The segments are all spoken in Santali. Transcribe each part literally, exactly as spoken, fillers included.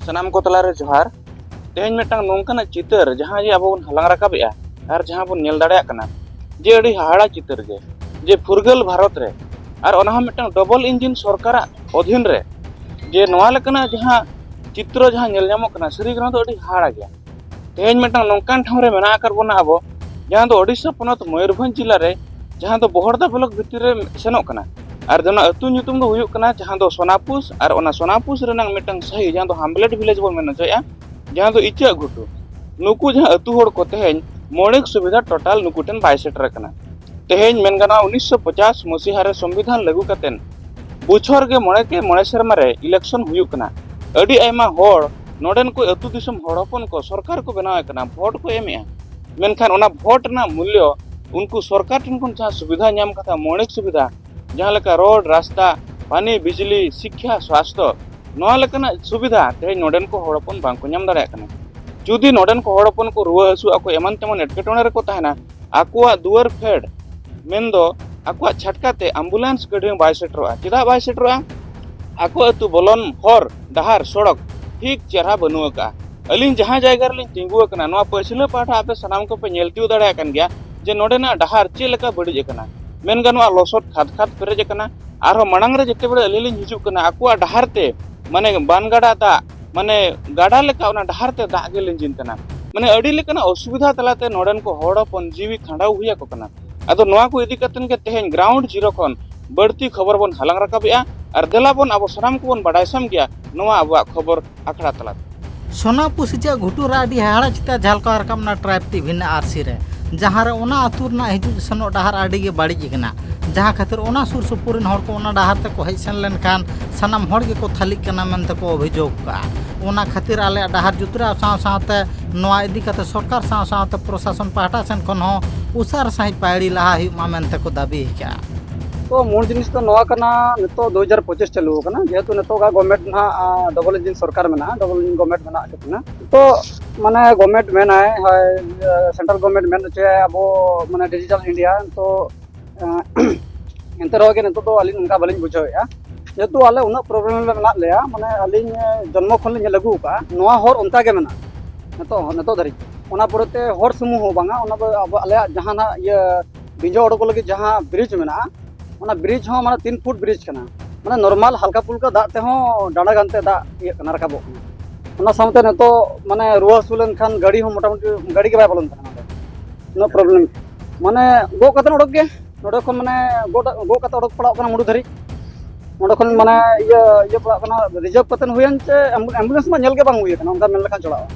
ᱥᱟᱱᱟᱢ ᱠᱚ ᱛᱟᱞᱟᱨᱮ ᱡᱚᱦᱟᱨ᱾ ᱛᱮᱦᱮᱧ ᱢᱤᱫᱴᱟᱝ ᱱᱚᱝᱠᱟᱱᱟᱜ ᱪᱤᱛᱟᱹᱨ, ᱡᱟᱦᱟᱸ ᱡᱮ ᱟᱵᱚ ᱵᱚᱱ ᱦᱟᱞᱟᱝ ᱨᱟᱠᱟᱵᱮᱜᱼᱟ ᱟᱨ ᱡᱟᱦᱟᱸ ᱵᱚᱱ ᱧᱮᱞ ᱫᱟᱲᱮᱭᱟᱜ ᱠᱟᱱᱟ, ᱡᱮ ᱟᱹᱰᱤ ᱦᱟᱦᱟᱲᱟ ᱪᱤᱛᱟᱹᱨ ᱜᱮ, ᱡᱮ ᱯᱷᱩᱨᱜᱟᱹᱞ ᱵᱷᱟᱨᱚᱛ ᱨᱮ ᱟᱨ ᱚᱱᱟ ᱦᱚᱸ ᱢᱤᱫᱴᱟᱝ ᱰᱚᱵᱚᱞ ᱤᱧᱡᱤᱱ ᱥᱚᱨᱠᱟᱨᱟᱜ ᱚᱫᱷᱤᱱ ᱨᱮ, ᱡᱮ ᱱᱚᱣᱟ ᱞᱮᱠᱟᱱᱟᱜ ᱡᱟᱦᱟᱸ ᱪᱤᱛᱨᱚ ᱡᱟᱦᱟᱸ ᱧᱮᱞ ᱧᱟᱢᱚᱜ ᱠᱟᱱᱟ, ᱥᱟᱹᱨᱤ ᱜᱮ ᱱᱚᱣᱟ ᱫᱚ ᱟᱹᱰᱤ ᱦᱟᱦᱟᱲᱟ ᱜᱮᱭᱟ᱾ ᱛᱮᱦᱮᱧ ᱢᱤᱫᱴᱟᱝ ᱱᱚᱝᱠᱟᱱ ᱴᱷᱟᱶ ᱨᱮ ᱢᱮᱱᱟᱜ ᱟᱠᱟᱫ ᱵᱚᱱᱟ ᱟᱵᱚ, ᱡᱟᱦᱟᱸ ᱫᱚ ᱳᱰᱤᱥᱟ ᱯᱚᱱᱚᱛ ᱢᱚᱭᱩᱨᱵᱷᱚᱸᱡᱽ ᱡᱮᱞᱟ ᱨᱮ, ᱡᱟᱦᱟᱸ ᱫᱚ ᱵᱚᱦᱚᱲᱫᱟ ᱵᱞᱚᱠ ᱵᱷᱤᱛᱤᱨ ᱨᱮ ᱥᱮᱱᱚᱜ ᱠᱟᱱᱟ᱾ ᱟᱨ ᱚᱱᱟ ᱟᱹᱛᱩ ᱧᱩᱛᱩᱢ ᱫᱚ ᱦᱩᱭᱩᱜ ᱠᱟᱱᱟ, ᱡᱟᱦᱟᱸ ᱫᱚ ᱥᱳᱱᱟᱯᱩᱥ, ᱟᱨ ᱚᱱᱟ ᱥᱳᱱᱟᱯᱩᱥ ᱨᱮᱱᱟᱜ ᱢᱤᱫᱴᱟᱝ ᱥᱟᱹᱦᱤ, ᱡᱟᱦᱟᱸ ᱫᱚ ᱦᱟᱢᱞᱮᱴ ᱵᱷᱤᱞᱮᱡᱽ ᱵᱚᱱ ᱢᱮᱱ ᱦᱚᱪᱚᱭᱮᱫᱼᱟ, ᱡᱟᱦᱟᱸ ᱫᱚ ᱤᱪᱟᱹᱜ ᱜᱷᱩᱴᱩ᱾ ᱱᱩᱠᱩ ᱡᱟᱦᱟᱸ ᱟᱹᱛᱩ ᱦᱚᱲ ᱠᱚ ᱛᱮᱦᱮᱧ ᱢᱳᱲᱮᱠ ᱥᱩᱵᱤᱫᱷᱟ ᱴᱳᱴᱟᱞ ᱱᱩᱠᱩ ᱴᱷᱮᱱ ᱵᱟᱭ ᱥᱮᱴᱮᱨ ᱟᱠᱟᱱᱟ᱾ ᱛᱮᱦᱮᱧ ᱢᱮᱱ ᱜᱟᱱᱚᱜᱼᱟ, ᱩᱱᱤᱥᱥᱚ ᱯᱚᱪᱟᱥ ᱢᱚᱥᱤᱦᱟ ᱨᱮ ᱥᱚᱝᱵᱤᱫᱷᱟᱱ ᱞᱟᱹᱜᱩ ᱠᱟᱛᱮᱱ ᱵᱚᱪᱷᱚᱨ ᱜᱮ ᱢᱚᱬᱮ ᱠᱮ ᱢᱚᱬᱮ ᱥᱮᱨᱢᱟ ᱨᱮ ᱤᱞᱮᱠᱥᱚᱱ ᱦᱩᱭᱩᱜ ᱠᱟᱱᱟ᱾ ᱟᱹᱰᱤ ᱟᱭᱢᱟ ᱦᱚᱲ, ᱱᱚᱰᱮᱱ ᱠᱚ ᱟᱹᱛᱩ ᱫᱤᱥᱚᱢ ᱦᱚᱲ ᱦᱚᱯᱚᱱ ᱠᱚ ᱥᱚᱨᱠᱟᱨ ᱠᱚ ᱵᱮᱱᱟᱣ ᱮ ᱠᱟᱱᱟ, ᱵᱷᱳᱴ ᱠᱚ ᱮᱢᱮᱜᱼᱟ᱾ ᱢᱮᱱᱠᱷᱟᱱ ᱚᱱᱟ ᱵᱷᱳᱴ ᱨᱮᱱᱟᱜ ᱢᱩᱞᱞᱚ, ᱩᱱᱠᱩ ᱥᱚᱨᱠᱟᱨ ᱴᱷᱮᱱ ᱠᱷᱚᱱ ᱡᱟᱦᱟᱸ ᱥᱩᱵᱤᱫᱷᱟ ᱧᱟᱢ ᱠᱟᱛᱷᱟ, ᱢᱳᱲᱮᱠ ᱥᱩᱵᱤᱫᱷᱟ, ᱡᱟᱦᱟᱸ ᱞᱮᱠᱟ ᱨᱳᱰ, ᱨᱟᱥᱛᱟ, ᱯᱟᱱᱤ, ᱵᱤᱡᱽᱞᱤ, ᱥᱤᱠᱠᱷᱟ, ᱥᱣᱟᱥᱛᱷᱚ, ᱱᱚᱣᱟ ᱞᱮᱠᱟᱱᱟᱜ ᱥᱩᱵᱤᱫᱷᱟ ᱛᱮᱦᱮᱧ ᱱᱚᱰᱮᱱ ᱠᱚ ᱦᱚᱲ ᱦᱚᱯᱚᱱ ᱵᱟᱝᱠᱚ ᱧᱟᱢ ᱫᱟᱲᱮᱭᱟᱜ ᱠᱟᱱᱟ᱾ ᱡᱩᱫᱤ ᱱᱚᱰᱮᱱ ᱠᱚ ᱦᱚᱲ ᱦᱚᱯᱚᱱ ᱠᱚ ᱨᱩᱣᱟᱹ ᱦᱟᱹᱥᱩᱜ ᱟᱠᱚ, ᱮᱢᱟᱱ ᱛᱮᱢᱟᱱ ᱮᱴᱠᱮᱴᱚᱬᱮ ᱨᱮᱠᱚ ᱛᱟᱦᱮᱱᱟ, ᱟᱠᱚᱣᱟᱜ ᱫᱩᱣᱟᱹᱨ ᱯᱷᱮᱰ, ᱢᱮᱱᱫᱚ ᱟᱠᱚᱣᱟᱜ ᱪᱷᱟᱴᱠᱟ ᱛᱮ ᱟᱢᱵᱩᱞᱮᱱᱥ ᱜᱟᱹᱰᱤ ᱦᱚᱸ ᱵᱟᱭ ᱥᱮᱴᱮᱨᱚᱜᱼᱟ᱾ ᱪᱮᱫᱟᱜ ᱵᱟᱭ ᱥᱮᱴᱮᱨᱚᱜᱼᱟ? ᱟᱠᱚ ᱟᱹᱛᱩ ᱵᱚᱞᱚᱱ ᱦᱚᱨ, ᱰᱟᱦᱟᱨ, ᱥᱚᱲᱚᱠ ᱴᱷᱤᱠ ᱪᱮᱦᱨᱟ ᱵᱟᱹᱱᱩᱜ ᱟᱠᱟᱫᱼᱟ᱾ ᱟᱹᱞᱤᱧ ᱡᱟᱦᱟᱸ ᱡᱟᱭᱜᱟ ᱨᱮᱞᱤᱧ ᱛᱤᱸᱜᱩ ᱟᱠᱟᱱᱟ, ᱱᱚᱣᱟ ᱯᱟᱹᱪᱷᱞᱟᱹ ᱯᱟᱦᱴᱟ ᱟᱯᱮ ᱥᱟᱱᱟᱢ ᱠᱚᱯᱮ ᱧᱮᱞ ᱛᱤᱭᱳᱜ ᱫᱟᱲᱮᱭᱟᱜ ᱠᱟᱱ ᱜᱮᱭᱟ ᱡᱮ ᱱᱚᱰᱮᱱᱟᱜ ᱰᱟᱦᱟᱨ ᱪᱮᱫ ᱞᱮᱠᱟ ᱵᱟᱹᱲᱤᱡ ᱟᱠᱟᱱᱟ᱾ ᱢᱮᱱ ᱜᱟᱱᱚᱜᱼᱟ, ᱞᱚᱥᱚᱫ ᱠᱷᱟᱫᱽ ᱠᱷᱟᱫᱽ ᱯᱮᱨᱮᱡ ᱟᱠᱟᱱᱟ᱾ ᱟᱨᱦᱚᱸ ᱢᱟᱲᱟᱝ ᱨᱮ ᱡᱮᱛᱮ ᱵᱮᱲᱟ ᱟᱹᱞᱤᱧ ᱞᱤᱧ ᱦᱤᱡᱩᱜ ᱠᱟᱱᱟ, ᱟᱠᱚᱣᱟᱜ ᱰᱟᱦᱟᱨ ᱛᱮ, ᱢᱟᱱᱮ, ᱵᱟᱱ ᱜᱟᱰᱟ ᱫᱟᱜ, ᱢᱟᱱᱮ, ᱜᱟᱰᱟ ᱞᱮᱠᱟ ᱚᱱᱟ ᱰᱟᱦᱟᱨ ᱛᱮ ᱫᱟᱜ ᱜᱮ ᱞᱤᱸᱡᱤᱱ ᱠᱟᱱᱟ᱾ ᱢᱟᱱᱮ, ᱟᱹᱰᱤ ᱞᱮᱠᱟᱱᱟᱜ ᱚᱥᱩᱵᱤᱫᱷᱟ ᱛᱟᱞᱟᱛᱮ ᱱᱚᱰᱮᱱ ᱠᱚ ᱦᱚᱲ ᱦᱚᱯᱚᱱ ᱡᱤᱣᱤ ᱠᱷᱟᱸᱰᱟᱣ ᱦᱩᱭ ᱟᱠᱚ ᱠᱟᱱᱟ᱾ ᱟᱫᱚ ᱱᱚᱣᱟ ᱠᱚ ᱤᱫᱤ ᱠᱟᱛᱮᱱ ᱜᱮ ᱛᱮᱦᱮᱧ ᱜᱨᱟᱣᱩᱱᱰ ᱡᱤᱨᱳ ᱠᱷᱚᱱ ᱵᱟᱹᱲᱛᱤ ᱠᱷᱚᱵᱚᱨ ᱵᱚᱱ ᱦᱟᱞᱟᱝ ᱨᱟᱠᱟᱵᱮᱜᱼᱟ᱾ ᱟᱨ ᱫᱮᱞᱟ ᱵᱚᱱ, ᱟᱵᱚ ᱥᱟᱱᱟᱢ ᱠᱚᱵᱚᱱ ᱵᱟᱰᱟᱭ ᱥᱟᱢ ᱜᱮᱭᱟ ᱱᱚᱣᱟ ᱟᱵᱚᱣᱟᱜ ᱠᱷᱚᱵᱚᱨ ᱟᱠᱷᱲᱟ ᱛᱟᱞᱟᱛᱮ᱾ ᱥᱳᱱᱟᱯᱩᱥ ᱤᱪᱟᱹᱜ ᱜᱷᱩᱴᱩ ᱨᱮ ᱟᱹᱰᱤ ᱦᱟᱦᱟᱲᱟ ᱪᱤᱛᱟᱹᱨ ᱡᱷᱟᱞᱠᱟᱣ ᱨᱟᱠᱟᱵ ᱮᱱᱟ ᱴᱨᱟᱭᱤᱵᱽ ᱴᱤᱵᱷᱤ ᱨᱮᱱᱟᱜ ᱟᱹᱨᱥᱤ ᱨᱮ, ᱡᱟᱦᱟᱸ ᱨᱮ ᱚᱱᱟ ᱟᱹᱛᱩ ᱨᱮᱱᱟᱜ ᱦᱤᱡᱩᱜ ᱥᱮᱱᱚᱜ ᱰᱟᱦᱟᱨ ᱟᱹᱰᱤ ᱜᱮ ᱵᱟᱹᱲᱤᱡ ᱟᱠᱟᱱᱟ, ᱡᱟᱦᱟᱸ ᱠᱷᱟᱹᱛᱤᱨ ᱚᱱᱟ ᱥᱩᱨ ᱥᱩᱯᱩᱨ ᱨᱮᱱ ᱦᱚᱲ ᱠᱚ ᱚᱱᱟ ᱰᱟᱦᱟᱨ ᱛᱮᱠᱚ ᱦᱮᱡ ᱥᱮᱱ ᱞᱮᱱᱠᱷᱟᱱ ᱥᱟᱱᱟᱢ ᱦᱚᱲ ᱜᱮᱠᱚ ᱛᱷᱟᱹᱞᱤᱜ ᱠᱟᱱᱟ ᱢᱮᱱᱛᱮ ᱠᱚ ᱚᱵᱷᱤᱡᱳᱜᱽ ᱠᱟᱜᱼᱟ᱾ ᱚᱱᱟ ᱠᱷᱟᱹᱛᱤᱨ ᱟᱞᱮᱭᱟᱜ ᱰᱟᱦᱟᱨ ᱡᱩᱛᱨᱟᱣ ᱥᱟᱶ ᱥᱟᱶᱛᱮ ᱱᱚᱣᱟ ᱤᱫᱤ ᱠᱟᱛᱮ ᱥᱚᱨᱠᱟᱨ ᱥᱟᱶ ᱥᱟᱶᱛᱮ ᱯᱨᱚᱥᱟᱥᱚᱱ ᱯᱟᱦᱴᱟ ᱥᱮᱱ ᱠᱷᱚᱱ ᱦᱚᱸ ᱩᱥᱟᱹᱨᱟ ᱥᱟᱺᱦᱤᱡ ᱯᱟᱭᱲᱤ ᱞᱟᱦᱟ ᱦᱩᱭᱩᱜ ᱢᱟ ᱢᱮᱱᱛᱮ ᱠᱚ ᱫᱟᱹᱵᱤ ᱟᱠᱟᱫᱼᱟ᱾ ᱛᱚ, ᱢᱩᱞ ᱡᱤᱱᱤᱥ ᱫᱚ ᱱᱚᱣᱟ ᱠᱟᱱᱟ, ᱱᱤᱛᱚᱜ ᱫᱩ ᱦᱟᱡᱟᱨ ᱯᱚᱸᱪᱤᱥ ᱪᱟᱹᱞᱩ ᱟᱠᱟᱱᱟ, ᱡᱮᱦᱮᱛᱩ ᱱᱤᱛᱚᱜᱟᱜ ᱜᱚᱵᱷᱢᱮᱱᱴ ᱱᱟᱦᱟᱜ, ᱟ, ᱰᱚᱵᱚᱞ ᱤᱧᱡᱤᱱ ᱥᱚᱨᱠᱟᱨ ᱢᱮᱱᱟᱜᱼᱟ, ᱰᱚᱵᱚᱞ ᱤᱧᱡᱤᱱ ᱜᱚᱵᱷᱢᱮᱱᱴ ᱢᱮᱱᱟᱜ ᱟᱠᱟᱫ ᱠᱤᱱᱟ᱾ ᱛᱚ, ᱢᱟᱱᱮ, ᱜᱚᱵᱷᱢᱮᱱᱴ ᱢᱮᱱᱟᱭ, ᱦᱳᱭ, ᱟ, ᱥᱮᱱᱴᱨᱟᱞ ᱜᱚᱵᱷᱢᱮᱱᱴ ᱢᱮᱱ ᱦᱚᱪᱚᱭᱟᱭ ᱟᱵᱚ, ᱢᱟᱱᱮ, ᱰᱤᱡᱤᱴᱟᱞ ᱤᱱᱰᱤᱭᱟ᱾ ᱛᱚ, ᱟ, ᱮᱱᱛᱮ ᱨᱮᱦᱚᱸ ᱜᱮ ᱱᱤᱛᱚᱜ ᱫᱚ ᱟᱹᱞᱤᱧ ᱚᱱᱠᱟ ᱵᱟᱹᱞᱤᱧ ᱵᱩᱡᱷᱟᱹᱣᱮᱫᱼᱟ᱾ ᱡᱮᱦᱮᱛᱩ ᱟᱞᱮ ᱩᱱᱟᱹᱜ ᱯᱨᱚᱵᱞᱮᱢ ᱨᱮ ᱢᱮᱱᱟᱜ ᱞᱮᱭᱟ, ᱢᱟᱱᱮ ᱟᱹᱞᱤᱧ ᱡᱚᱱᱢᱚ ᱠᱷᱚᱱ ᱞᱤᱧ ᱧᱮᱞ ᱟᱹᱜᱩ ᱟᱠᱟᱫᱼᱟ, ᱱᱚᱣᱟ ᱦᱚᱨ ᱚᱱᱠᱟ ᱜᱮ ᱢᱮᱱᱟᱜᱼᱟ ᱱᱤᱛᱚᱜ, ᱱᱤᱛᱚᱜ ᱫᱷᱟᱹᱨᱤᱡ᱾ ᱚᱱᱟ ᱯᱚᱨᱮᱛᱮ ᱦᱚᱨ ᱥᱩᱢᱩᱝ ᱦᱚᱸ ᱵᱟᱝᱟ, ᱚᱱᱟ ᱫᱚ ᱟᱵᱚ ᱟᱞᱮᱭᱟᱜ ᱡᱟᱦᱟᱱᱟᱜ ᱤᱭᱟᱹ ᱵᱤᱸᱡᱚ ᱚᱰᱚᱠᱚᱜ ᱞᱟᱹᱜᱤᱫ ᱡᱟᱦᱟᱸ ᱵᱨᱤᱡᱽ ᱢᱮᱱᱟᱜᱼᱟ, ᱚᱱᱟ ᱵᱨᱤᱡᱽ ᱦᱚᱸ ᱢᱟᱱᱮ ᱛᱤᱱ ᱯᱷᱩᱴ ᱵᱨᱤᱡᱽ ᱠᱟᱱᱟ, ᱢᱟᱱᱮ ᱱᱚᱨᱢᱟᱞ ᱦᱟᱞᱠᱟ ᱯᱩᱞᱠᱟ ᱫᱟᱜ ᱛᱮᱦᱚᱸ ᱰᱟᱸᱰᱟ ᱜᱟᱱᱛᱮ ᱫᱟᱜ ᱤᱭᱟᱹᱜ ᱠᱟᱱᱟ, ᱨᱟᱠᱟᱵᱚᱜ ᱠᱟᱱᱟ᱾ ᱚᱱᱟ ᱥᱟᱶᱛᱮ ᱱᱤᱛᱚᱜ ᱢᱟᱱᱮ ᱨᱩᱣᱟᱹ ᱦᱟᱹᱥᱩ ᱞᱮᱱᱠᱷᱟᱱ ᱜᱟᱹᱰᱤ ᱦᱚᱸ ᱢᱚᱴᱟᱢᱩᱴᱤ ᱜᱟᱹᱰᱤ ᱜᱮ ᱵᱟᱭ ᱵᱚᱞᱚᱱ ᱠᱟᱱᱟ ᱱᱚᱰᱮ, ᱩᱱᱟᱹᱜ ᱯᱨᱚᱵᱞᱮᱢ᱾ ᱢᱟᱱᱮ ᱜᱚᱜ ᱠᱟᱛᱮ ᱚᱰᱚᱠ ᱜᱮ, ᱱᱚᱰᱮ ᱠᱷᱚᱱ ᱢᱟᱱᱮ ᱜᱚᱜ ᱜᱚᱜ ᱠᱟᱛᱮ ᱚᱰᱚᱠ ᱯᱟᱲᱟᱜ ᱠᱟᱱᱟ ᱢᱩᱰᱩ ᱫᱷᱟᱹᱨᱤᱡ᱾ ᱱᱚᱰᱮ ᱠᱷᱚᱱ ᱢᱟᱱᱮ ᱤᱭᱟᱹ ᱤᱭᱟᱹ ᱯᱟᱲᱟᱜ ᱠᱟᱱᱟ, ᱨᱤᱡᱟᱨᱵᱷ ᱠᱟᱛᱮ ᱦᱩᱭᱮᱱ ᱪᱮ ᱮᱢᱵᱩᱞᱮᱱᱥ ᱢᱟ ᱧᱮᱞ ᱜᱮ ᱵᱟᱝ ᱦᱩᱭ ᱟᱠᱟᱱᱟ, ᱚᱱᱠᱟ ᱢᱮᱱ ᱞᱮᱠᱷᱟᱱ ᱪᱟᱞᱟᱜᱼᱟ᱾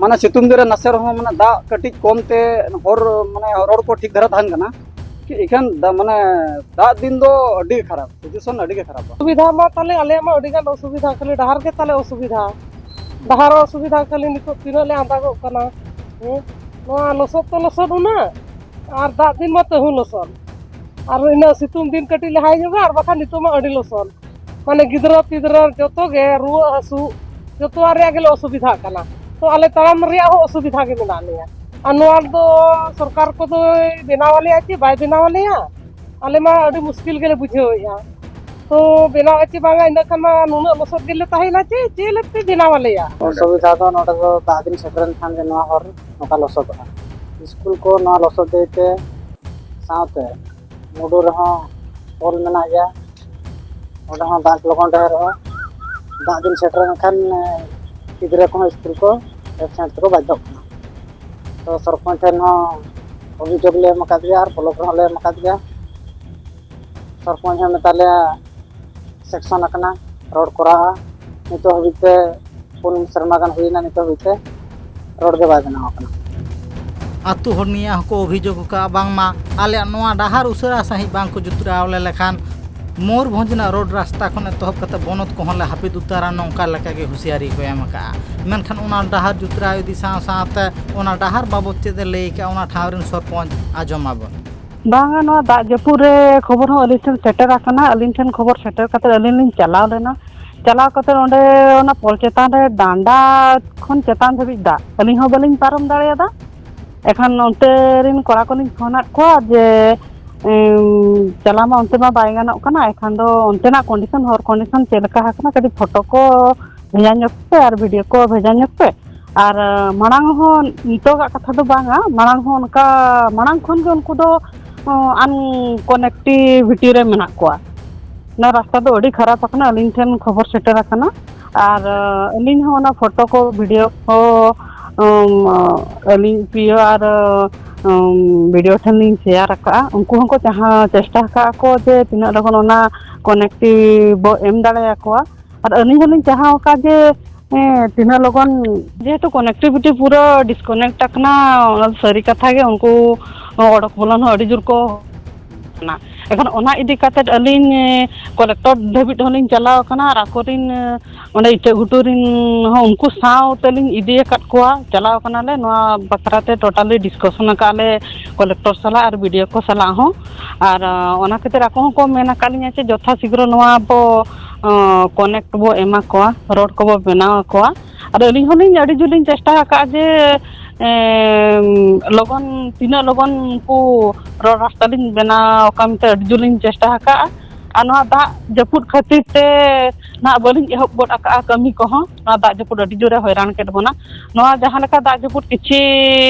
ᱢᱟᱱᱮ ᱥᱤᱛᱩᱝ ᱫᱤᱱ ᱨᱮ ᱱᱟᱥᱮ ᱨᱮᱦᱚᱸ ᱢᱟᱱᱮ ᱫᱟᱜ ᱠᱟᱹᱴᱤᱡ ᱠᱚᱢ ᱛᱮ ᱦᱚᱨ ᱢᱟᱱᱮ ᱨᱳᱰ ᱠᱚ ᱴᱷᱤᱠ ᱫᱷᱟᱨᱟ ᱛᱟᱦᱮᱱ ᱠᱟᱱᱟ, ᱮᱱᱠᱷᱟᱱ ᱫᱟ- ᱢᱟᱱᱮ ᱫᱟᱜ ᱫᱤᱱ ᱫᱚ ᱟᱹᱰᱤ ᱠᱷᱟᱨᱟᱯ, ᱥᱤᱪᱩᱭᱮᱥᱚᱱ ᱟᱹᱰᱤ ᱜᱮ ᱠᱷᱟᱨᱟᱯᱟ᱾ ᱚᱥᱩᱵᱤᱫᱷᱟ ᱢᱟ ᱛᱟᱦᱞᱮ ᱟᱞᱮᱭᱟᱜ ᱢᱟ ᱟᱹᱰᱤ ᱜᱟᱱ ᱚᱥᱩᱵᱤᱫᱷᱟ, ᱠᱷᱟᱹᱞᱤ ᱰᱟᱦᱟᱨ ᱜᱮ ᱛᱟᱞᱮ ᱚᱥᱩᱵᱤᱫᱷᱟ, ᱰᱟᱦᱟᱨ ᱚᱥᱩᱵᱤᱫᱷᱟ ᱠᱷᱟᱹᱞᱤ ᱱᱤᱛᱚᱜ ᱛᱤᱱᱟᱹᱜ ᱞᱮ ᱟᱸᱫᱟᱜᱚᱜ ᱠᱟᱱᱟ᱾ ᱦᱮᱸ, ᱱᱚᱣᱟ ᱞᱚᱥᱚᱫ ᱛᱚ ᱞᱚᱥᱚᱫ ᱩᱱᱟᱹᱜ, ᱟᱨ ᱫᱟᱜ ᱫᱤᱱ ᱢᱟ ᱛᱟᱹᱦᱩ ᱞᱚᱥᱚᱫ, ᱟᱨ ᱤᱱᱟᱹ ᱥᱤᱛᱩᱝ ᱫᱤᱱ ᱠᱟᱹᱴᱤᱡ ᱞᱮ ᱦᱟᱭ ᱧᱚᱜᱟ, ᱟᱨ ᱵᱟᱠᱷᱟᱱ ᱱᱤᱛᱚᱜ ᱢᱟ ᱟᱹᱰᱤ ᱞᱚᱥᱚᱫ᱾ ᱢᱟᱱᱮ ᱜᱤᱫᱽᱨᱟᱹ ᱯᱤᱫᱽᱨᱟᱹ ᱡᱚᱛᱚ ᱜᱮ ᱨᱩᱣᱟᱹᱜ ᱦᱟᱹᱥᱩ, ᱡᱚᱛᱚᱣᱟᱜ ᱨᱮᱭᱟᱜ ᱜᱮᱞᱮ ᱚᱥᱩᱵᱤᱫᱷᱟᱜ ᱠᱟᱱᱟ᱾ ᱛᱚ ᱟᱞᱮ ᱛᱟᱲᱟᱢ ᱨᱮᱭᱟᱜ ᱦᱚᱸ ᱚᱥᱩᱵᱤᱫᱷᱟ ᱜᱮ ᱢᱮᱱᱟᱜ ᱞᱮᱭᱟ᱾ ᱟᱨ ᱱᱚᱣᱟ ᱫᱚ ᱥᱚᱨᱠᱟᱨ ᱠᱚᱫᱚᱭ ᱵᱮᱱᱟᱣ ᱟᱞᱮᱭᱟ ᱪᱮ ᱵᱟᱭ ᱵᱮᱱᱟᱣ ᱟᱞᱮᱭᱟ, ᱟᱞᱮ ᱢᱟ ᱟᱹᱰᱤ ᱢᱩᱥᱠᱤᱞ ᱜᱮᱞᱮ ᱵᱩᱡᱷᱟᱹᱣᱮᱫᱼᱟ᱾ ᱛᱚ ᱵᱮᱱᱟᱣ ᱟᱪᱮ ᱵᱟᱝᱟ, ᱤᱱᱟᱹ ᱠᱷᱟᱱ ᱢᱟ ᱱᱩᱱᱟᱹᱜ ᱞᱚᱥᱚᱫ ᱜᱮᱞᱮ ᱛᱟᱦᱮᱱᱟ ᱪᱮ ᱪᱮᱫ ᱞᱮ ᱯᱮ ᱵᱮᱱᱟᱣ ᱟᱞᱮᱭᱟ? ᱚᱥᱩᱵᱤᱫᱷᱟ ᱫᱚ ᱱᱚᱰᱮ ᱫᱚ ᱫᱟᱜ ᱫᱤᱱ ᱥᱮᱴᱮᱨᱮᱱ ᱠᱷᱟᱱ ᱜᱮ ᱱᱚᱣᱟ ᱦᱚᱨ ᱱᱚᱝᱠᱟ ᱞᱚᱥᱚᱫᱚᱜᱼᱟ᱾ ᱥᱠᱩᱞ ᱠᱚ ᱱᱚᱣᱟ ᱞᱚᱥᱚᱫ ᱫᱟᱹᱭ ᱛᱮ, ᱥᱟᱶᱛᱮ ᱢᱩᱰᱩ ᱨᱮᱦᱚᱸ ᱯᱳᱞ ᱢᱮᱱᱟᱜ ᱜᱮᱭᱟ, ᱚᱸᱰᱮ ᱦᱚᱸ ᱫᱟᱜ ᱞᱚᱜᱚᱱ ᱰᱷᱮᱨᱚᱜᱼᱟ᱾ ᱫᱟᱜ ᱫᱤᱱ ᱥᱮᱴᱮᱨ ᱞᱮᱱᱠᱷᱟᱱ ᱜᱤᱫᱽᱨᱟᱹ ᱠᱚᱦᱚᱸ ᱥᱠᱩᱞ ᱠᱚ ᱮᱵᱥᱮᱱᱴ ᱛᱮᱠᱚ ᱵᱟᱫᱽᱫᱷᱚᱜ ᱠᱟᱱᱟ᱾ ᱛᱚ ᱥᱚᱨᱯᱚᱧᱪ ᱴᱷᱮᱱ ᱦᱚᱸ ᱚᱵᱷᱤᱡᱳᱜᱽ ᱞᱮ ᱮᱢ ᱟᱠᱟᱫ ᱜᱮᱭᱟ ᱟᱨ ᱵᱞᱚᱠ ᱨᱮᱦᱚᱸ ᱞᱮ ᱮᱢ ᱟᱠᱟᱫ ᱜᱮᱭᱟ᱾ ᱥᱚᱨᱯᱚᱧᱪ ᱦᱚᱸ ᱢᱮᱛᱟ ᱞᱮᱭᱟ ᱥᱮᱠᱥᱚᱱ ᱟᱠᱟᱱᱟ, ᱨᱳᱰ ᱠᱚᱨᱟᱜᱼᱟ᱾ ᱱᱤᱛᱚᱜ ᱦᱟᱹᱵᱤᱡ ᱛᱮ ᱯᱩᱱ ᱥᱮᱨᱢᱟ ᱜᱟᱱ ᱦᱩᱭᱮᱱᱟ, ᱱᱤᱛᱚᱜ ᱦᱟᱹᱵᱤᱡ ᱛᱮ ᱨᱳᱰ ᱜᱮ ᱵᱟᱭ ᱵᱮᱱᱟᱣ ᱟᱠᱟᱱᱟ᱾ ᱟᱹᱛᱩ ᱦᱚᱲ ᱱᱤᱭᱟᱹ ᱦᱚᱸᱠᱚ ᱚᱵᱷᱤᱡᱳᱜᱽ ᱟᱠᱟᱫᱼᱟ, ᱵᱟᱝᱢᱟ ᱟᱞᱮᱭᱟᱜ ᱱᱚᱣᱟ ᱰᱟᱦᱟᱨ ᱩᱥᱟᱹᱨᱟ ᱥᱟᱺᱦᱤᱡ ᱵᱟᱝ ᱠᱚ ᱡᱩᱛᱨᱟᱣ ᱟᱞᱮ ᱞᱮᱠᱷᱟᱱ ᱢᱚᱭᱩᱨᱵᱷᱚᱸᱡᱽ ᱨᱮᱱᱟᱜ ᱨᱳᱰ ᱨᱟᱥᱛᱟ ᱠᱷᱚᱱ ᱮᱛᱚᱦᱚᱵ ᱠᱟᱛᱮ ᱵᱚᱱᱚᱛ ᱠᱚᱦᱚᱸ ᱞᱮ ᱦᱟᱹᱯᱤᱫ ᱩᱛᱟᱹᱨᱟ, ᱱᱚᱝᱠᱟ ᱞᱮᱠᱟ ᱜᱮ ᱦᱩᱸᱥᱤᱭᱟᱨᱤ ᱠᱚ ᱮᱢ ᱟᱠᱟᱫᱼᱟ᱾ ᱢᱮᱱᱠᱷᱟᱱ ᱚᱱᱟ ᱰᱟᱦᱟᱨ ᱡᱩᱛᱨᱟᱣ ᱤᱫᱤ ᱥᱟᱶ ᱥᱟᱶᱛᱮ ᱚᱱᱟ ᱰᱟᱦᱟᱨ ᱵᱟᱵᱚᱫ ᱪᱮᱫ ᱮ ᱞᱟᱹᱭ ᱟᱠᱟᱫᱼᱟ, ᱚᱱᱟ ᱴᱷᱟᱶ ᱨᱮᱱ ᱥᱚᱨᱯᱚᱧᱪ ᱟᱸᱡᱚᱢ ᱟᱵᱚᱱ᱾ ᱵᱟᱝᱟ, ᱱᱚᱣᱟ ᱫᱟᱜ ᱡᱟᱹᱯᱩᱫ ᱨᱮ ᱠᱷᱚᱵᱚᱨ ᱦᱚᱸ ᱟᱹᱞᱤᱧ ᱴᱷᱮᱱ ᱥᱮᱴᱮᱨ ᱟᱠᱟᱱᱟ᱾ ᱟᱹᱞᱤᱧ ᱴᱷᱮᱱ ᱠᱷᱚᱵᱚᱨ ᱥᱮᱴᱮᱨ ᱠᱟᱛᱮ ᱟᱹᱞᱤᱧ ᱞᱤᱧ ᱪᱟᱞᱟᱣ ᱞᱮᱱᱟ᱾ ᱪᱟᱞᱟᱣ ᱠᱟᱛᱮ ᱚᱸᱰᱮ ᱚᱱᱟ ᱯᱳᱞ ᱪᱮᱛᱟᱱ ᱨᱮ ᱰᱟᱸᱰᱟ ᱠᱷᱚᱱ ᱪᱮᱛᱟᱱ ᱫᱷᱟᱹᱵᱤᱡ ᱫᱟᱜ, ᱟᱹᱞᱤᱧ ᱦᱚᱸ ᱵᱟᱹᱞᱤᱧ ᱯᱟᱨᱚᱢ ᱫᱟᱲᱮᱭᱟᱫᱟ᱾ ᱮᱠᱷᱟᱱ ᱚᱱᱛᱮ ᱨᱮᱱ ᱠᱚᱲᱟ ᱠᱚᱞᱤᱧ ᱯᱷᱳᱱ ᱟᱫ ᱠᱚᱣᱟ ᱡᱮ ᱮᱢ, ᱪᱟᱞᱟᱣ ᱢᱟ ᱚᱱᱛᱮ ᱢᱟ ᱵᱟᱭ ᱜᱟᱱᱚᱜ ᱠᱟᱱᱟ᱾ ᱮᱱᱠᱷᱟᱱ ᱫᱚ ᱚᱱᱛᱮᱱᱟᱜ ᱠᱚᱱᱰᱤᱥᱚᱱ, ᱦᱚᱨ ᱠᱚᱱᱰᱤᱥᱚᱱ ᱪᱮᱫ ᱞᱮᱠᱟ ᱟᱠᱟᱱᱟ, ᱠᱟᱹᱴᱤᱡ ᱯᱷᱳᱴᱳ ᱠᱚ ᱵᱷᱮᱡᱟ ᱧᱚᱜ ᱯᱮ ᱟᱨ ᱵᱷᱤᱰᱤᱭᱳ ᱠᱚ ᱵᱷᱮᱡᱟ ᱧᱚᱜ ᱯᱮ᱾ ᱟᱨ ᱢᱟᱲᱟᱝ ᱦᱚᱸ, ᱱᱤᱛᱚᱜᱟᱜ ᱠᱟᱛᱷᱟ ᱫᱚ ᱵᱟᱝᱟ, ᱢᱟᱲᱟᱝ ᱦᱚᱸ ᱚᱱᱠᱟ, ᱢᱟᱲᱟᱝ ᱠᱷᱚᱱ ᱜᱮ ᱩᱱᱠᱩ ᱫᱚ ᱟᱱᱠᱚᱱᱮᱠᱴᱤᱵᱷᱤᱴᱤ ᱨᱮ ᱢᱮᱱᱟᱜ ᱠᱚᱣᱟ᱾ ᱱᱚᱣᱟ ᱨᱟᱥᱛᱟ ᱫᱚ ᱟᱹᱰᱤ ᱠᱷᱟᱨᱟᱯ ᱟᱠᱟᱱᱟ, ᱟᱹᱞᱤᱧ ᱴᱷᱮᱱ ᱠᱷᱚᱵᱚᱨ ᱥᱮᱴᱮᱨ ᱟᱠᱟᱱᱟ᱾ ᱟᱨ ᱟᱹᱞᱤᱧ ᱦᱚᱸ ᱚᱱᱟ ᱯᱷᱳᱴᱳ ᱠᱚ, ᱵᱷᱤᱰᱤᱭᱳ ᱠᱚ, ᱩᱢ, ᱟᱹᱞᱤᱧ ᱯᱤᱭᱳ ᱟᱨ ᱩᱢ, ᱵᱷᱤᱰᱤᱭᱳ ᱴᱷᱮᱱ ᱞᱤᱧ ᱥᱮᱭᱟᱨ ᱟᱠᱟᱫᱼᱟ᱾ ᱩᱱᱠᱩ ᱦᱚᱸᱠᱚ ᱡᱟᱦᱟᱸ ᱪᱮᱥᱴᱟ ᱟᱠᱟᱫᱼᱟ ᱠᱚ ᱡᱮ ᱛᱤᱱᱟᱹᱜ ᱞᱚᱜᱚᱱ ᱚᱱᱟ ᱠᱚᱱᱮᱠᱴᱤᱵᱷ ᱵᱚ ᱮᱢ ᱫᱟᱲᱮᱭᱟᱠᱚᱣᱟ᱾ ᱟᱨ ᱟᱹᱞᱤᱧ ᱦᱚᱸᱞᱤᱧ ᱪᱟᱦᱟᱣ ᱟᱠᱟᱫ ᱡᱮ, ᱦᱮᱸ, ᱛᱤᱱᱟᱹᱜ ᱞᱚᱜᱚᱱ, ᱡᱮᱦᱮᱛᱩ ᱠᱚᱱᱮᱠᱴᱤᱵᱷᱤᱴᱤ ᱯᱩᱨᱟᱹ ᱰᱤᱥᱠᱟᱱᱮᱠᱴ ᱟᱠᱟᱱᱟ, ᱚᱱᱟ ᱫᱚ ᱥᱟᱹᱨᱤ ᱠᱟᱛᱷᱟ ᱜᱮ, ᱩᱱᱠᱩ ᱚᱰᱚᱠ ᱵᱚᱞᱚᱱ ᱦᱚᱸ ᱟᱹᱰᱤ ᱡᱳᱨ ᱠᱚ ᱠᱟᱱᱟ᱾ ᱮᱠᱷᱚᱱ ᱚᱱᱟ ᱤᱫᱤ ᱠᱟᱛᱮᱫ ᱟᱹᱞᱤᱧ, ᱮ, ᱠᱚᱞᱮᱠᱴᱚᱨ ᱫᱷᱟᱹᱵᱤᱡ ᱦᱚᱸᱞᱤᱧ ᱪᱟᱞᱟᱣ ᱟᱠᱟᱱᱟ ᱟᱨ ᱟᱠᱚᱨᱤᱱ, ᱮ, ᱚᱸᱰᱮ ᱤᱪᱟᱹᱜ ᱜᱷᱩᱴᱩ ᱨᱤᱱ ᱦᱚᱸ ᱩᱱᱠᱩ ᱥᱟᱶ ᱛᱮᱞᱤᱧ ᱤᱫᱤ ᱟᱠᱟᱫ ᱠᱚᱣᱟ, ᱪᱟᱞᱟᱣ ᱟᱠᱟᱱᱟᱞᱮ᱾ ᱱᱚᱣᱟ ᱵᱟᱠᱷᱨᱟ ᱛᱮ ᱴᱳᱴᱟᱞᱤ ᱰᱤᱥᱠᱟᱥᱚᱱ ᱟᱠᱟᱫ ᱞᱮ ᱠᱚᱞᱮᱠᱴᱚᱨ ᱥᱟᱞᱟᱜ ᱟᱨ ᱵᱤ ᱰᱤ ᱳ ᱠᱚ ᱥᱟᱞᱟᱜ ᱦᱚᱸ᱾ ᱟᱨ, ᱟᱸ, ᱚᱱᱟ ᱠᱷᱟᱹᱛᱤᱨ ᱟᱠᱚ ᱦᱚᱸᱠᱚ ᱢᱮᱱ ᱟᱠᱟᱫ ᱞᱤᱧᱟ ᱡᱮ ᱡᱚᱛᱷᱟ ᱥᱤᱜᱽᱨᱚ ᱱᱚᱣᱟ ᱵᱚ, ᱟᱸ, ᱠᱚᱱᱮᱠᱴ ᱵᱚ ᱮᱢᱟ ᱠᱚᱣᱟ, ᱨᱳᱰ ᱠᱚᱵᱚ ᱵᱮᱱᱟᱣ ᱟᱠᱚᱣᱟ᱾ ᱟᱨ ᱟᱹᱞᱤᱧ ᱦᱚᱸᱞᱤᱧ ᱟᱹᱰᱤ ᱡᱳᱨ ᱞᱤᱧ ᱪᱮᱥᱴᱟ ᱟᱠᱟᱫᱼᱟ ᱡᱮ, ᱮᱢ, ᱞᱚᱜᱚᱱ, ᱛᱤᱱᱟᱹᱜ ᱞᱚᱜᱚᱱ ᱩᱱᱠᱩ ᱨᱳᱰ ᱨᱟᱥᱛᱟ ᱞᱤᱧ ᱵᱮᱱᱟᱣ ᱟᱠᱟᱫ ᱢᱮᱱᱛᱮ ᱟᱹᱰᱤ ᱡᱳᱨ ᱞᱤᱧ ᱪᱮᱥᱴᱟ ᱟᱠᱟᱫᱼᱟ᱾ ᱟᱨ ᱱᱚᱣᱟ ᱫᱟᱜ ᱡᱟᱹᱯᱩᱫ ᱠᱷᱟᱹᱛᱤᱨ ᱛᱮ ᱱᱟᱦᱟᱜ ᱵᱟᱹᱞᱤᱧ ᱮᱦᱚᱵ ᱜᱚᱫ ᱟᱠᱟᱫᱼᱟ ᱠᱟᱹᱢᱤ ᱠᱚᱦᱚᱸ᱾ ᱱᱚᱣᱟ ᱫᱟᱜ ᱡᱟᱹᱯᱩᱫ ᱟᱹᱰᱤ ᱡᱳᱨᱮ ᱦᱚᱭᱨᱟᱱ ᱠᱮᱫ ᱵᱚᱱᱟ᱾ ᱱᱚᱣᱟ ᱡᱟᱦᱟᱸ ᱞᱮᱠᱟ ᱫᱟᱜ ᱡᱟᱹᱯᱩᱫ ᱠᱤᱪᱷᱤ,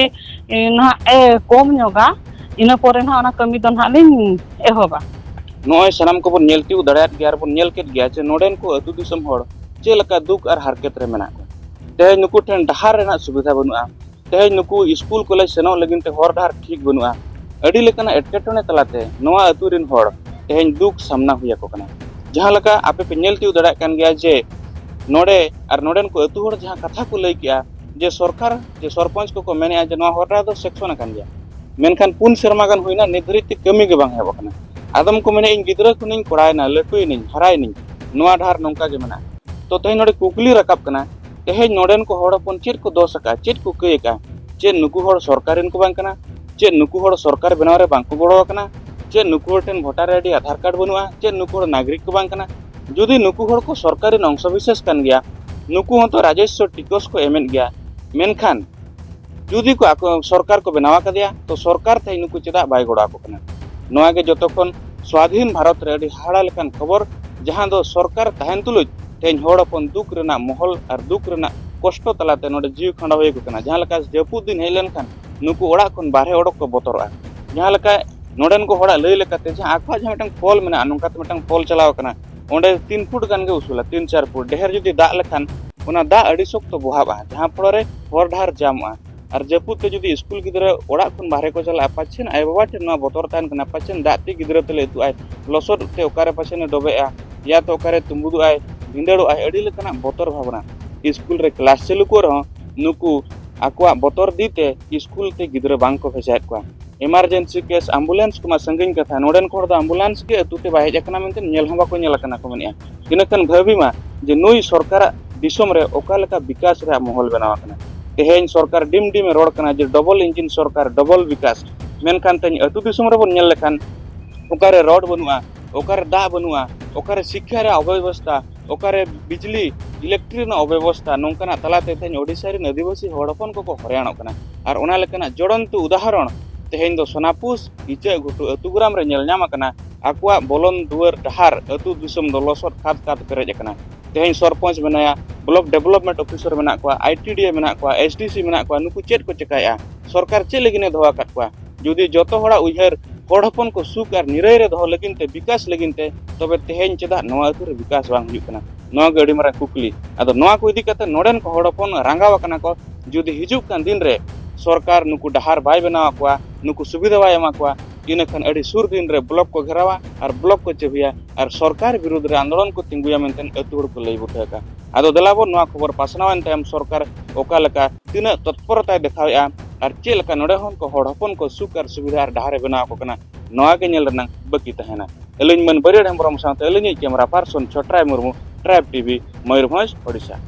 ᱮ, ᱱᱟᱦᱟᱜ ᱮ ᱠᱚᱢ ᱧᱚᱜᱟ, ᱤᱱᱟᱹ ᱯᱚᱨᱮ ᱱᱟᱦᱟᱜ ᱚᱱᱟ ᱠᱟᱹᱢᱤ ᱫᱚ ᱱᱟᱦᱟᱜ ᱞᱤᱧ ᱮᱦᱚᱵᱟ᱾ ᱱᱚᱜᱼᱚᱭ ᱥᱟᱱᱟᱢ ᱠᱚᱵᱚᱱ ᱧᱮᱞ ᱛᱤᱭᱳᱜ ᱫᱟᱲᱮᱭᱟᱫ ᱜᱮᱭᱟ ᱟᱨ ᱵᱚᱱ ᱧᱮᱞ ᱠᱮᱫ ᱜᱮᱭᱟ ᱡᱮ ᱱᱚᱰᱮᱱ ᱠᱚ ᱟᱹᱛᱩ ᱫᱤᱥᱚᱢ ᱦᱚᱲ ᱪᱮᱫ ᱞᱮᱠᱟ ᱫᱩᱠ ᱟᱨ ᱦᱟᱨᱠᱮᱛ ᱨᱮ ᱢᱮᱱᱟᱜ ᱠᱚᱣᱟ᱾ ᱛᱮᱦᱮᱧ ᱱᱩᱠᱩ ᱴᱷᱮᱱ ᱰᱟᱦᱟᱨ ᱨᱮᱱᱟᱜ ᱥᱩᱵᱤᱫᱷᱟ ᱵᱟᱹᱱᱩᱜᱼᱟ, ᱛᱮᱦᱮᱧ ᱱᱩᱠᱩ ᱥᱠᱩᱞ ᱠᱚᱞᱮᱡᱽ ᱥᱮᱱᱚᱜ ᱞᱟᱹᱜᱤᱫ ᱛᱮ ᱦᱚᱨ ᱰᱟᱦᱟᱨ ᱴᱷᱤᱠ ᱵᱟᱹᱱᱩᱜᱼᱟ᱾ ᱟᱹᱰᱤ ᱞᱮᱠᱟᱱᱟᱜ ᱮᱴᱠᱮᱴᱚᱬᱮ ᱛᱟᱞᱟᱛᱮ ᱱᱚᱣᱟ ᱟᱹᱛᱩ ᱨᱮᱱ ᱦᱚᱲ ᱛᱮᱦᱮᱧ ᱫᱩᱠ ᱥᱟᱢᱱᱟ ᱦᱩᱭ ᱟᱠᱚ ᱠᱟᱱᱟ᱾ ᱡᱟᱦᱟᱸ ᱞᱮᱠᱟ ᱟᱯᱮ ᱯᱮ ᱧᱮᱞ ᱛᱤᱭᱳᱜ ᱫᱟᱲᱮᱭᱟᱜ ᱠᱟᱱ ᱜᱮᱭᱟ ᱡᱮ ᱱᱚᱰᱮ ᱟᱨ ᱱᱚᱰᱮᱱ ᱠᱚ ᱟᱹᱛᱩ ᱦᱚᱲ ᱡᱟᱦᱟᱸ ᱠᱟᱛᱷᱟ ᱠᱚ ᱞᱟᱹᱭ ᱠᱮᱜᱼᱟ ᱡᱮ ᱥᱚᱨᱠᱟᱨ, ᱡᱮ ᱥᱚᱨᱯᱚᱧᱪ ᱠᱚᱠᱚ ᱢᱮᱱᱮᱜᱼᱟ ᱡᱮ ᱱᱚᱣᱟ ᱦᱚᱨ ᱰᱟᱦᱟᱨ ᱫᱚ ᱥᱮᱠᱥᱚᱱ ᱟᱠᱟᱱ ᱜᱮᱭᱟ, ᱢᱮᱱᱠᱷᱟᱱ ᱯᱩᱱ ᱥᱮᱨᱢᱟ ᱜᱟᱱ ᱦᱩᱭᱱᱟ, ᱱᱤᱛ ᱫᱷᱟᱹᱨᱤᱡ ᱛᱮ ᱠᱟᱹᱢᱤ ᱜᱮ ᱵᱟᱝ ᱮᱦᱚᱵ ᱟᱠᱟᱱᱟ᱾ ᱟᱫᱚᱢ ᱠᱚ ᱢᱮᱱᱮᱫ, "ᱤᱧ ᱜᱤᱫᱽᱨᱟᱹ ᱠᱷᱚᱱᱤᱧ ᱠᱚᱲᱟᱭᱮᱱᱟ, ᱞᱟᱹᱴᱩᱭᱮᱱᱟᱹᱧ, ᱦᱟᱨᱟᱭᱮᱱᱟᱹᱧ, ᱱᱚᱣᱟ ᱰᱟᱦᱟᱨ ᱱᱚᱝᱠᱟ ᱜᱮ ᱢᱮᱱᱟᱜᱼᱟ᱾" ᱛᱚ ᱛᱮᱦᱮᱧ ᱱᱚᱰᱮ ᱠᱩᱠᱞᱤ ᱨᱟᱠᱟᱵ ᱠᱟᱱᱟ, ᱛᱮᱦᱮᱧ ᱱᱚᱰᱮᱱ ᱠᱚ ᱦᱚᱲ ᱦᱚᱯᱚᱱ ᱪᱮᱫ ᱠᱚ ᱫᱳᱥ ᱟᱠᱟᱫᱼᱟ, ᱪᱮᱫ ᱠᱚ ᱠᱟᱹᱭ ᱟᱠᱟᱫᱼᱟ? ᱪᱮᱫ ᱱᱩᱠᱩ ᱦᱚᱲ ᱥᱚᱨᱠᱟᱨ ᱨᱮᱱ ᱠᱚ ᱵᱟᱝ ᱠᱟᱱᱟ? ᱪᱮᱫ ᱱᱩᱠᱩ ᱦᱚᱲ ᱥᱚᱨᱠᱟᱨ ᱵᱮᱱᱟᱣ ᱨᱮ ᱵᱟᱝ ᱠᱚ ᱜᱚᱲᱚ ᱟᱠᱟᱱᱟ? ᱪᱮᱫ ᱱᱩᱠᱩ ᱦᱚᱲ ᱴᱷᱮᱱ ᱵᱷᱳᱴᱟᱨ ᱟᱭᱰᱤ, ᱟᱫᱷᱟᱨ ᱠᱟᱨᱰ ᱵᱟᱹᱱᱩᱜᱼᱟ? ᱪᱮᱫ ᱱᱩᱠᱩ ᱦᱚᱲ ᱱᱟᱜᱚᱨᱤᱠ ᱠᱚ ᱵᱟᱝ ᱠᱟᱱᱟ? ᱡᱩᱫᱤ ᱱᱩᱠᱩ ᱦᱚᱲ ᱠᱚ ᱥᱚᱨᱠᱟᱨ ᱨᱮᱱ ᱚᱝᱥᱚ ᱵᱤᱥᱮᱥ ᱠᱟᱱ ᱜᱮᱭᱟ, ᱱᱩᱠᱩ ᱦᱚᱸᱛᱚ ᱨᱟᱡᱚᱥᱥᱚ ᱴᱤᱠᱚᱥ ᱠᱚ ᱮᱢᱮᱫ ᱜᱮᱭᱟ, ᱢᱮᱱᱠᱷᱟᱱ ᱡᱩᱫᱤ ᱠᱚ ᱟᱠᱚ ᱥᱚᱨᱠᱟᱨ ᱠᱚ ᱵᱮᱱᱟᱣ ᱟᱠᱟᱫᱮᱭᱟ, ᱛᱚ ᱥᱚᱨᱠᱟᱨ ᱛᱮᱦᱮᱧ ᱱᱩᱠᱩ ᱪᱮᱫᱟᱜ ᱵᱟᱭ ᱜᱚᱲᱚ ᱟᱠᱚ ᱠᱟᱱᱟ? ᱱᱚᱣᱟ ᱜᱮ ᱡᱚᱛᱚ ᱠᱷᱚᱱ ᱥᱣᱟᱫᱷᱤᱱ ᱵᱷᱟᱨᱚᱛ ᱨᱮ ᱟᱹᱰᱤ ᱦᱟᱦᱟᱲᱟ ᱞᱮᱠᱟᱱ ᱠᱷᱚᱵᱚᱨ, ᱡᱟᱦᱟᱸ ᱫᱚ ᱥᱚᱨᱠᱟᱨ ᱛᱟᱦᱮᱱ ᱛᱩᱞᱩᱡ ᱛᱮᱦᱮᱧ ᱦᱚᱲ ᱦᱚᱯᱚᱱ ᱫᱩᱠ ᱨᱮᱱᱟᱜ ᱢᱚᱦᱚᱞ ᱟᱨ ᱫᱩᱠ ᱨᱮᱱᱟᱜ ᱠᱚᱥᱴᱚ ᱛᱟᱞᱟᱛᱮ ᱱᱚᱰᱮ ᱡᱤᱣᱤ ᱠᱷᱟᱸᱰᱟᱣ ᱦᱩᱭ ᱟᱠᱚ ᱠᱟᱱᱟ᱾ ᱡᱟᱦᱟᱸ ᱞᱮᱠᱟ ᱡᱟᱹᱯᱩᱫ ᱫᱤᱱ ᱦᱮᱡ ᱞᱮᱱᱠᱷᱟᱱ ᱱᱩᱠᱩ ᱚᱲᱟᱜ ᱠᱷᱚᱱ ᱵᱟᱨᱦᱮ ᱚᱰᱚᱠ ᱠᱚ ᱵᱚᱛᱚᱨᱚᱜᱼᱟ᱾ ᱡᱟᱦᱟᱸ ᱞᱮᱠᱟ ᱱᱚᱰᱮᱱ ᱠᱚ ᱦᱚᱲᱟᱜ ᱞᱟᱹᱭ ᱞᱮᱠᱟᱛᱮ, ᱡᱟᱦᱟᱸ ᱟᱠᱚᱣᱟᱜ ᱡᱟᱦᱟᱸ ᱢᱤᱫᱴᱟᱝ ᱯᱳᱞ ᱢᱮᱱᱟᱜᱼᱟ, ᱱᱚᱝᱠᱟᱛᱮ ᱢᱤᱫᱴᱟᱝ ᱯᱳᱞ ᱪᱟᱞᱟᱣ ᱟᱠᱟᱱᱟ, ᱚᱸᱰᱮ ᱛᱤᱱ ᱯᱷᱩᱴ ᱜᱟᱱ ᱜᱮ ᱩᱥᱩᱞᱟ, ᱛᱤᱱ ᱪᱟᱨ ᱯᱷᱩᱴ᱾ ᱰᱷᱮᱨ ᱡᱩᱫᱤ ᱫᱟᱜ ᱞᱮᱠᱷᱟᱱ ᱚᱱᱟ ᱫᱟᱜ ᱟᱹᱰᱤ ᱥᱚᱠᱛᱚ ᱵᱚᱦᱟᱜᱼᱟ, ᱡᱟᱦᱟᱸ ᱯᱷᱚᱲᱚ ᱨᱮ ᱦᱚᱨ ᱰᱟᱦᱟᱨ ᱡᱟᱢᱚᱜᱼᱟ᱾ ᱟᱨ ᱡᱟᱹᱯᱩᱫ ᱛᱮ ᱡᱩᱫᱤ ᱥᱠᱩᱞ ᱜᱤᱫᱽᱨᱟᱹ ᱚᱲᱟᱜ ᱠᱷᱚᱱ ᱵᱟᱦᱨᱮ ᱠᱚ ᱪᱟᱞᱟᱜᱼᱟ, ᱯᱟᱪᱷᱮᱱ ᱟᱭᱳᱼᱵᱟᱵᱟ ᱴᱷᱮᱱ ᱱᱚᱣᱟ ᱵᱚᱛᱚᱨ ᱛᱟᱦᱮᱱ ᱠᱟᱱᱟ, ᱯᱟᱪᱷᱮᱱ ᱫᱟᱜ ᱛᱮ ᱜᱤᱫᱽᱨᱟᱹ ᱛᱮᱞᱮ ᱟᱹᱛᱩᱜᱼᱟᱭ, ᱞᱚᱥᱚᱫ ᱛᱮ ᱚᱠᱟᱨᱮ ᱯᱟᱪᱷᱮᱱᱮ ᱰᱚᱵᱮᱜᱼᱟ, ᱭᱟ ᱛᱚ ᱚᱠᱟᱨᱮ ᱛᱩᱸᱵᱩᱫᱚᱜᱼᱟᱭ, ᱵᱷᱤᱸᱫᱟᱹᱲᱚᱜᱼᱟᱭ, ᱟᱹᱰᱤ ᱞᱮᱠᱟᱱᱟᱜ ᱵᱚᱛᱚᱨ ᱵᱷᱟᱵᱽᱱᱟ᱾ ᱥᱠᱩᱞ ᱨᱮ ᱠᱞᱟᱥ ᱪᱟᱹᱞᱩ ᱠᱚᱜ ᱨᱮᱦᱚᱸ ᱱᱩᱠᱩ ᱟᱠᱚᱣᱟᱜ ᱵᱚᱛᱚᱨ ᱫᱤ ᱛᱮ ᱥᱠᱩᱞ ᱛᱮ ᱜᱤᱫᱽᱨᱟᱹ ᱵᱟᱝ ᱠᱚ ᱵᱷᱮᱡᱟᱭᱮᱫ ᱠᱚᱣᱟ᱾ ᱮᱢᱟᱨᱡᱮᱱᱥᱤ ᱠᱮᱥ, ᱟᱢᱵᱩᱞᱮᱱᱥ ᱠᱚᱢᱟ ᱥᱟᱺᱜᱤᱧ ᱠᱟᱛᱷᱟ, ᱱᱚᱰᱮᱱ ᱠᱚ ᱦᱚᱲ ᱫᱚ ᱟᱢᱵᱩᱞᱮᱱᱥ ᱜᱮ ᱟᱹᱛᱩ ᱛᱮ ᱵᱟᱭ ᱦᱮᱡ ᱟᱠᱟᱱᱟ ᱢᱮᱱᱛᱮ ᱧᱮᱞ ᱦᱚᱸ ᱵᱟᱠᱚ ᱧᱮᱞ ᱟᱠᱟᱱᱟ ᱠᱚ ᱢᱮᱱᱮᱫᱼᱟ᱾ ᱛᱤᱱᱟᱹᱜ ᱠᱷᱟᱱ ᱵᱷᱟᱹᱵᱤ ᱢᱟ ᱡᱮ ᱱᱩᱭ ᱥᱚᱨᱠᱟᱨᱟᱜ ᱫᱤᱥᱚᱢ ᱨᱮ ᱚᱠᱟ ᱞᱮᱠᱟ ᱵᱤᱠᱟᱥ ᱨᱮᱭᱟᱜ ᱢᱚᱦᱚᱞ ᱵᱮᱱᱟᱣ ᱟᱠᱟᱱᱟ᱾ ᱛᱮᱦᱮᱧ ᱥᱚᱨᱠᱟᱨ ᱰᱤᱢ ᱰᱤᱢ ᱮ ᱨᱚᱲ ᱠᱟᱱᱟ ᱡᱮ ᱰᱚᱵᱚᱞ ᱤᱧᱡᱤᱱ ᱥᱚᱨᱠᱟᱨ, ᱰᱚᱵᱚᱞ ᱵᱤᱠᱟᱥ, ᱢᱮᱱᱠᱷᱟᱱ ᱛᱮᱦᱮᱧ ᱟᱹᱛᱩ ᱫᱤᱥᱚᱢ ᱨᱮᱵᱚᱱ ᱧᱮᱞ ᱞᱮᱠᱷᱟᱱ ᱚᱠᱟᱨᱮ ᱨᱳᱰ ᱵᱟᱹᱱᱩᱜᱼᱟ, ᱚᱠᱟᱨᱮ ᱫᱟᱜ ᱵᱟᱹᱱᱩᱜᱼᱟ, ᱚᱠᱟᱨᱮ ᱥᱤᱠᱠᱷᱟ ᱨᱮᱭᱟᱜ ᱚᱵᱮᱵᱚᱥᱛᱷᱟ, ᱚᱠᱟᱨᱮ ᱵᱤᱡᱽᱞᱤ, ᱤᱞᱮᱠᱴᱨᱤᱠ ᱨᱮᱱᱟᱜ ᱚᱵᱮᱵᱚᱥᱛᱷᱟ, ᱱᱚᱝᱠᱟᱱᱟᱜ ᱛᱟᱞᱟᱛᱮ ᱛᱮᱦᱮᱧ ᱳᱰᱤᱥᱟ ᱨᱮᱱ ᱟᱹᱫᱤᱵᱟᱹᱥᱤ ᱦᱚᱲ ᱦᱚᱯᱚᱱ ᱠᱚᱠᱚ ᱦᱚᱭᱨᱟᱱᱚᱜ ᱠᱟᱱᱟ᱾ ᱟᱨ ᱚᱱᱟ ᱞᱮᱠᱟᱱᱟᱜ ᱡᱚᱲᱚᱱᱛᱩ ᱩᱫᱟᱦᱚᱨᱚᱱ ᱛᱮᱦᱮᱧ ᱫᱚ ᱥᱚᱱᱟᱯᱩᱥ ᱤᱪᱟᱹᱜ ᱜᱷᱩᱴᱩ ᱟᱹᱛᱩ ᱜᱨᱟᱢ ᱨᱮ ᱧᱮᱞ ᱧᱟᱢ ᱟᱠᱟᱱᱟ᱾ ᱟᱠᱚᱣᱟᱜ ᱵᱚᱞᱚᱱ ᱫᱩᱣᱟᱹᱨ ᱰᱟᱦᱟᱨ ᱟᱹᱛᱩ ᱫᱤᱥᱚᱢ ᱫᱚ ᱞᱚᱥᱚᱫ ᱠᱷᱟᱫ ᱠᱷᱟᱫ ᱯᱮᱨᱮᱡ ᱟᱠᱟᱱᱟ᱾ ᱛᱮᱦᱮᱧ ᱥᱚᱨᱯᱚᱧᱪ ᱢᱮᱱᱟᱭᱟ, ᱵᱞᱚᱠ ᱰᱮᱵᱷᱞᱚᱯᱢᱮᱱᱴ ᱚᱯᱷᱤᱥᱟᱨ ᱢᱮᱱᱟᱜ ᱠᱚᱣᱟ, ᱟᱭᱴᱤᱰᱤᱮ ᱢᱮᱱᱟᱜ ᱠᱚᱣᱟ, ᱮᱥᱰᱤᱥᱤ ᱢᱮᱱᱟᱜ ᱠᱚᱣᱟ, ᱱᱩᱠᱩ ᱪᱮᱫ ᱠᱚ ᱪᱮᱠᱟᱭᱮᱫᱼᱟ? ᱥᱚᱨᱠᱟᱨ ᱪᱮᱫ ᱞᱟᱹᱜᱤᱫ ᱮ ᱫᱚᱦᱚ ᱟᱠᱟᱫ ᱠᱚᱣᱟ? ᱡᱩᱫᱤ ᱡᱚᱛᱚ ᱦᱚᱲᱟᱜ ᱩᱭᱦᱟᱹᱨ ᱦᱚᱲ ᱦᱚᱯᱚᱱ ᱠᱚ ᱥᱩᱠ ᱟᱨ ᱱᱤᱨᱟᱹᱭ ᱨᱮ ᱫᱚᱦᱚ ᱞᱟᱹᱜᱤᱫ ᱛᱮ, ᱵᱤᱠᱟᱥ ᱞᱟᱹᱜᱤᱫ ᱛᱮ, ᱛᱚᱵᱮ ᱛᱮᱦᱮᱧ ᱪᱮᱫᱟᱜ ᱱᱚᱣᱟ ᱟᱹᱛᱩ ᱨᱮ ᱵᱤᱠᱟᱥ ᱵᱟᱝ ᱦᱩᱭᱩᱜ ᱠᱟᱱᱟ? ᱱᱚᱣᱟ ᱜᱮ ᱟᱹᱰᱤ ᱢᱟᱨᱟᱝ ᱠᱩᱠᱞᱤ᱾ ᱟᱫᱚ ᱱᱚᱣᱟ ᱠᱚ ᱤᱫᱤ ᱠᱟᱛᱮ ᱱᱚᱰᱮᱱ ᱠᱚ ᱦᱚᱲ ᱦᱚᱯᱚᱱ ᱨᱟᱸᱜᱟᱣ ᱟᱠᱟᱱᱟ ᱠᱚ᱾ ᱡᱩᱫᱤ ᱦᱤᱡᱩᱜ ᱠᱟᱱ ᱫᱤᱱ ᱨᱮ ᱥᱚᱨᱠᱟᱨ ᱱᱩᱠᱩ ᱰᱟᱦᱟᱨ ᱵᱟᱭ ᱵᱮᱱᱟᱣ ᱟᱠᱚᱣᱟ, ᱱᱩᱠᱩ ᱥᱩᱵᱤᱫᱷᱟ ᱵᱟᱭ ᱮᱢᱟ ᱠᱚᱣᱟ, ᱤᱱᱟᱹ ᱠᱷᱟᱱ ᱟᱹᱰᱤ ᱥᱩᱨ ᱫᱤᱱ ᱨᱮ ᱵᱞᱚᱠ ᱠᱚ ᱜᱷᱮᱨᱟᱣᱟ ᱟᱨ ᱵᱞᱚᱠ ᱠᱚ ᱪᱟᱹᱵᱷᱤᱭᱟ ᱟᱨ ᱥᱚᱨᱠᱟᱨ ᱵᱤᱨᱩᱫᱽ ᱨᱮ ᱟᱱᱫᱳᱞᱚᱱ ᱠᱚ ᱛᱤᱸᱜᱩᱭᱟ ᱢᱮᱱᱛᱮ ᱟᱹᱛᱩ ᱦᱚᱲ ᱠᱚ ᱞᱟᱹᱭ ᱵᱩᱴᱟᱹ ᱟᱠᱟᱫᱼᱟ᱾ ᱟᱫᱚ ᱫᱮᱞᱟ ᱵᱚᱱ ᱱᱚᱣᱟ ᱠᱷᱚᱵᱚᱨ ᱯᱟᱥᱱᱟᱣᱮᱱ ᱛᱟᱭᱚᱢ ᱥᱚᱨᱠᱟᱨ ᱚᱠᱟ ᱞᱮᱠᱟ ᱛᱤᱱᱟᱹᱜ ᱛᱚᱛᱯᱚᱨᱚᱛᱟᱭ ᱫᱮᱠᱷᱟᱣᱮᱫᱼᱟ ᱟᱨ ᱪᱮᱫ ᱞᱮᱠᱟ ᱱᱚᱰᱮ ᱦᱚᱸ ᱠᱚ ᱦᱚᱲ ᱦᱚᱯᱚᱱ ᱠᱚ ᱥᱩᱠ ᱟᱨ ᱥᱩᱵᱤᱫᱷᱟ ᱟᱨ ᱰᱟᱦᱟᱨ ᱮ ᱵᱮᱱᱟᱣ ᱟᱠᱚ ᱠᱟᱱᱟ, ᱱᱚᱣᱟ ᱜᱮ ᱧᱮᱞ ᱨᱮᱱᱟᱜ ᱵᱟᱹᱠᱤ ᱛᱟᱦᱮᱱᱟ᱾ ᱟᱹᱞᱤᱧ ᱢᱟᱹᱱ ᱵᱟᱹᱨᱭᱟᱹᱲ ᱦᱮᱢᱵᱨᱚᱢ ᱥᱟᱶᱛᱮ ᱟᱹᱞᱤᱧᱤᱡ ᱠᱮᱢᱮᱨᱟ ᱯᱟᱨᱥᱚᱱ ᱪᱷᱚᱴᱨᱟᱭ ᱢᱩᱨᱢᱩ, ᱴᱨᱟᱭᱤᱵᱽ ᱴᱤᱵᱷᱤ, ᱢᱚᱭᱩᱨᱵᱷᱚᱸᱡᱽ, ᱳᱰᱤᱥᱟ᱾